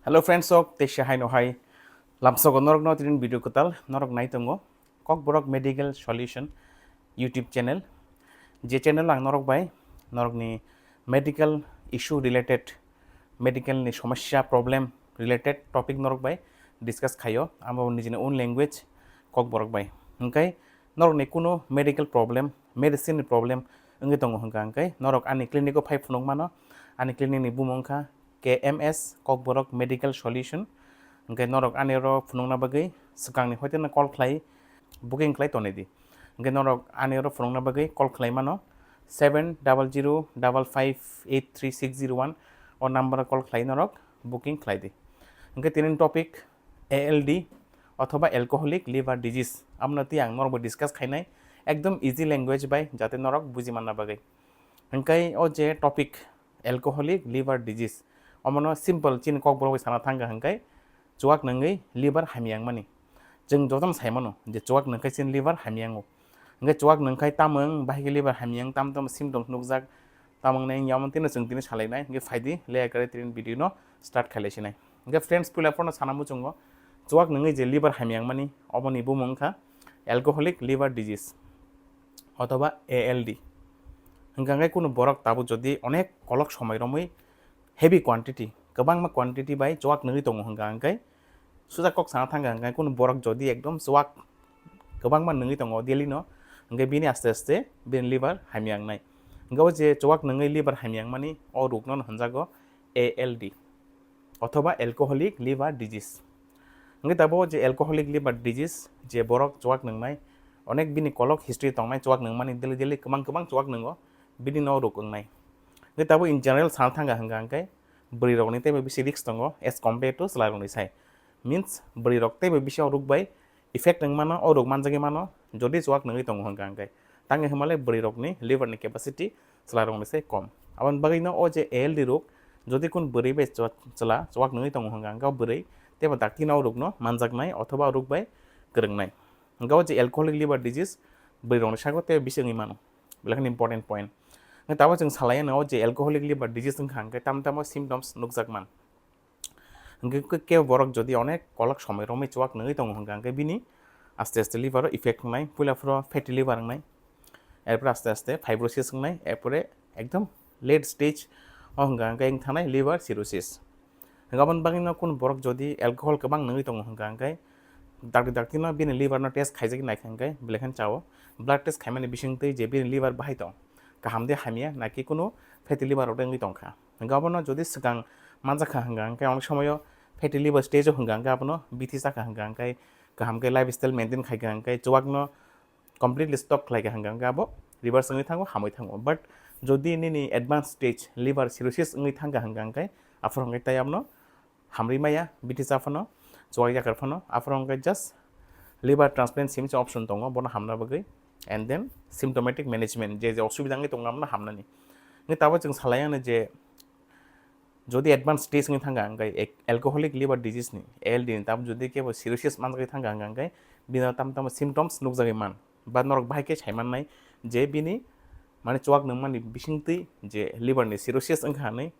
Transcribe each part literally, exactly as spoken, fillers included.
Hello friends, sok teisa hai no hai. Lamsogo norok no tinin video kwtal norok nai tongo. Kokborok Medical Solution YouTube channel. Je channel ang norok bai norok ni medical issue related, medical ni somosya problem related topic norok bai discuss khaio. Amo nijini own language Kokborok bai. Hingkai norok ni kuno medical problem, medicine ni problem wngwi tongo hingka hingkai norok ani clinic o phai phunuk mano. Ani clinic ni bumung wngkha K M S Kokborok Medical Solution. Hingke norok ani oro phunukna bagwi swkangni hoiteno call khlai booking khlai tonwi di. Hingke norok ani oro phunukna bagwi call khlai mano seven double zero double five eight three six zero one o number o call khlai norok booking khlai di. Hingke tini topic A L D othoba alcoholic liver disease, amno twi ang norokbo discuss khainai ekdom easy language bai, jate norok buji manna bagwi. Hingke o je topic alcoholic liver disease, omono simple chini Kokborok bai sana thangkha hingke chuak nungwi liver hamyang mani. Chwng jotono sai mano je chuak nungkhai chini liver hamyango. Hingke chuak nungkhai tamung bahai khe liver hamyang, tam tam symptoms nukjak, tamung nai yamon tino chwng tini salainai. Hingke phaidi le kare tini video no start khailai sinai. Hingke friends, puila phano sana muchungo chuak nungwi je liver hamyang mani, oboni bumung wngkha alcoholic liver disease othoba A L D. Hingka hingke kunu borok tabuk jodi onek kolok somoi romwi heavy quantity, kwbangma quantity bai chuak nungwi tongo hingka hingke, suja kok sana thangkha hingke kunu borok jodi ekdom chuak kwbangma nungwi tongo daily no, hingke bini aste aste bini liver hamya wngnai. Hingke o je chuak nungwi liver hamya wngmani, o rokno hinjago A L D othoba alcoholic liver disease. Hingke tabuk je alcoholic liver disease, je borok chuak nungnai, onek bini kolok history tongnai, chuak nungmani daily daily kwbang kwbang chuak nungo, bini no rok wngnai. Hingke tabuk in general sana thangkha hingka hingke bwrwi rokni teibo bisi risk tongo as compared to chwla rokni sai. Means bwrwi rok teibo bisi o rok bai effect wng mano, o rok manjagwi mano, jodi chuak nungwi tongo hingka hingke. Tangwi hwnmale bwrwi rokni liver ni capacity chwla rokni sai kom. Aboni bagwi no o je A L D rok, jodi kun bwrwi bai chwa-, chwla chuak nungwi tongo hingka hingke, o bwrwi teibo dakti no o rok no manjaknai othoba o rok bai kwrwngnai. Hingke o je alcoholic liver disease bwrwi rokni saka teibo bisi wngwi mano. Belai kheno important point. Hingke tabuk chwng salai anw o je alcoholic liver disease wngkha hingke tamo tamo symptoms nukjak man. Hingke ke-, kebo borok jodi onek kolok somoi romwi chuak nungwi tongo hingka hingke bini aste aste liver o effect wngnai, puila phoro fatty liver wngnai, erpore aste aste fibrosis wngnai, erpore ekdom late stage o hingka hingke wng thanai liver cirrhosis. Hingke aboni bagwi no kunu borok jodi alcohol kwbang nungwi tongo hingka hingke dakti dakti no bini liver no test khaijagwi naikha hingke belai kheno chao, blood test khaimani bisingtwi je bini liver bahai tong, kaham de hamya naki kunu fatty liver rok de wngwi tongkha. Hingke abono jodi swkang manjakha hingka hingke onek somoyo fatty liver stage o hingka hingke abono bithi chakha hingka hingke kaham khe lifestyle maintain khaikha hingke chuak no completely stop khlaikha hingka hingke abo reverse wngwi thango, hamwi thango. But jodi nini advanced stage liver cirrhosis wngwi thangkha hingka hingke aphuru hingke tai abono hamri maya, bithi cha phano, chuak yakar phano, aphuru hingke just liver transplant simi se option tongo, bono hamna bagwi, and then symptomatic management, je je osubida wngwi tongo, abono hamnani. Hingke tabuk chwng salai anw je, jodi advanced stage wngwi thangkha, hingke ek-, alcoholic liver disease ni, A L D ni, tabuk jodi kebo cirrhosis manjagwi thangkha, hingka hingke bini tamo tamo symptoms nukjagwi man, ba norok bahai khe sai mannai je bini, mane, chuak nungmani bisingtwi je liver ni cirrhosis wngkha hinwi,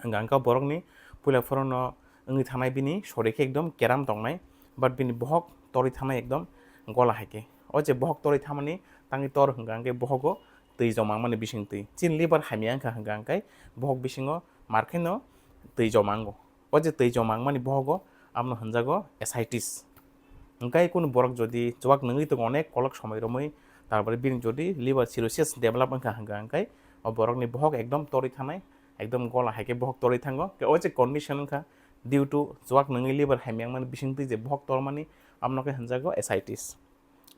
hingka hingke borokni puila phorono wngwi thanai bini sori khe ekdom keram tongnai, but bini bohok torwi thanai ekdom gola hai khe. O je bohok torwi thamani tangwi tor hingka hingke bohogo twi joma wngmani bisingtwi. Chini liver hamya wngkha hingka hingke bohok bisingo markheno twi joma wngo. O je twi joma wngmani bohogo abono hinjago ascites. Hingke kunu borok jodi chuak nungwi tongo onek kolok somoi romwi, tarpore bini jodi liver cirrhosis develop wngkha hingka hingke o borokni bohok ekdom torwi thanai, ekdom gola hai khe bohok torwi thango. Khe o je condition wngkha due to chuak nungwi liver hamya wngmani bisingtwi je bohok tormani, abono khe hinjago ascites.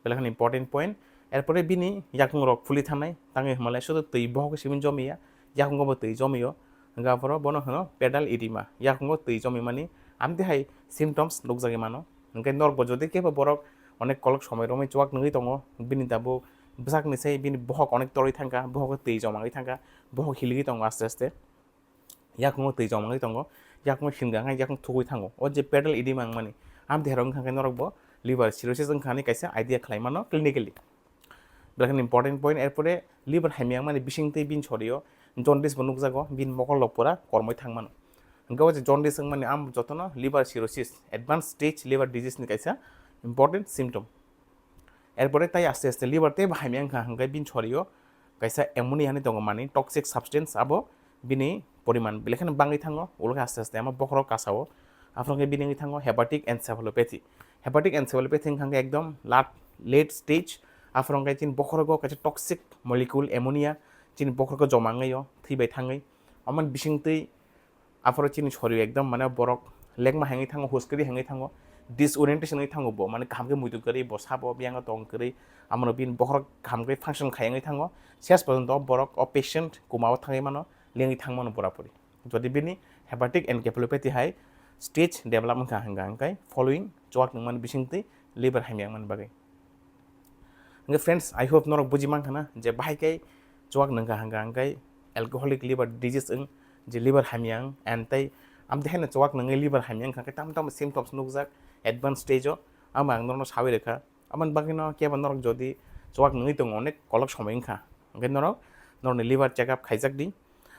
Belai kheno important point. Erpore bini yakung rok phuli thanai, tangwi hwnmale sudu twi bohok simi jomiya, yakungo bo twi jomio, hingke aphuru bono hwno pedal edema, yakungo twi jomimani amtwi hai symptoms nukjagwi mano. Hingke norokbo jodi kebo borok onek kolok somoi romwi chuak nungwi tongo, bini tabuk bwsakni sai bini bohok onek torwi thangkha, bohogo twi joma wngwi thangkha, bohok hiligwi tongo aste aste. Yakungo twi joma wngwi tongo, yakungo himga wngkha, yakung thugwi thango. O je pedal edema wngmani, amtwi hai rok wngkha khe norokbo liver cirrhosis wngkha hinwi kaisa idea khlai mano clinically. Belai kheno important point, erpore liver hamya wngmani bisingtwi bini sorio jaundice bo nukjago, bini mokol rok pura kormoi thang mano. Hingke o je jaundice wngmani ang jotono liver cirrhosis, advanced stage liver disease ni kaisa important symptom. Erpore tai aste aste liver tei bahai miyang kha hingke bini sorio kaisa ammonia hinui tongo mani toxic substance abo bini poriman belai kheno bangwi thango, ulo khe aste aste ama bokhorok kasao. Aphuru khe bini wngwi thango hepatic encephalopathy. Hepatic encephalopathy wngkha khe ekdom lat-, late stage. Aphuru khe chini bokhorogo kaisa toxic molecule ammonia chini bokhorogo joma wngwi o, thwi bai thangwi. Omo bisingtwi aphuru chini sorio ekdom mane borok lekma hengwi thango, huskri hengwi thango, disorientation wngwi thango bo, mane kaham khe muitu kwrwi bo sabo, biyango tong kwrwi, amono bini bokhorok kaham khe function khai wngwi thango. Ses porjonto borok o patient koma o thangwi mano, lengwi thang mano pura puri. Jodi bini hepatic encephalopathy hai stage develop wngkha hingka hingkai following chuak nungmani bisingtwi liver hamya wngmani bagwi. Hingke friends, I hope norok buji mankha na je bahai kai chuak nungkha hingka hingkai alcoholic liver disease wng, je liver hamya wng, and tei amtwi haino chuak nungwi liver hamya wngkha khe tamo tamo symptoms nukjak advanced stage o, amo ang norokno sawi rwkha. Aboni bagwino kebo norok jodi chuak nungwi tongo onek kolok somoi wngkha, hingke norok norokni liver check up khaijak di.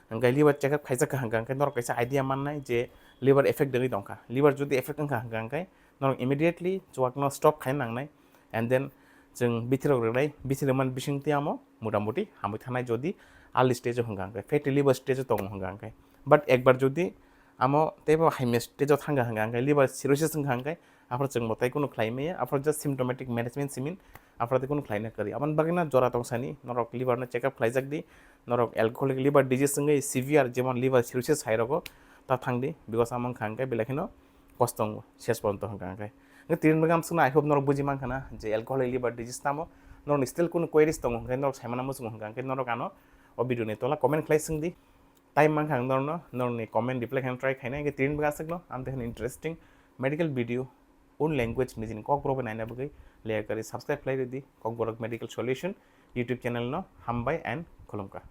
Hingke liver check up khaijak kha hingka hingke norok kaisa idea mannai je liver effect wngwi tongkha. Liver jodi effect wngkha hingka hingke norok immediately chuakno stop khaina nangnai, and then chwng bithirok rwnai, bithir rwmani bisingtwi amo motamuti hamwi thanai jodi early stage o hingka hingke, fatty liver stage o tongo hingka hingke. But ekbar jodi amo teibo hamya stage o thangkha hingka hingke, liver cirrhosis wngkha hingke, aphuru chwng bo tei kunu khlai maya, aphuru just symptomatic management simin, aphuru tei kunu khlaina kwrwi. Aboni bagwino jora tongsani norok liver no check up khlaijak di, norok alcoholic liver disease wngwi severe jemon liver cirrhosis hai rogo ta thang di, because amo wngkha hingke belai kheno kosto wngo ses porjonto hingka hingke. Hingke tini bagwi amsukno I hope norok buji mankha na je alcoholic liver disease tamo, norokni still kunu queries tongo hingke norok saimana muchungo hingka hingke norok ano o video ni tola comment khlai swng di. Time mankha ang norokno, norokni comment reply khaina try khainai, hingke tini bagwi aswkno amtwi kheno interesting medical video own language nijini kokborok bai naina bagwi leya kwrwi subscribe khlai rwdi Kokborok Medical Solution YouTube channel no. Hambai and khulumkha.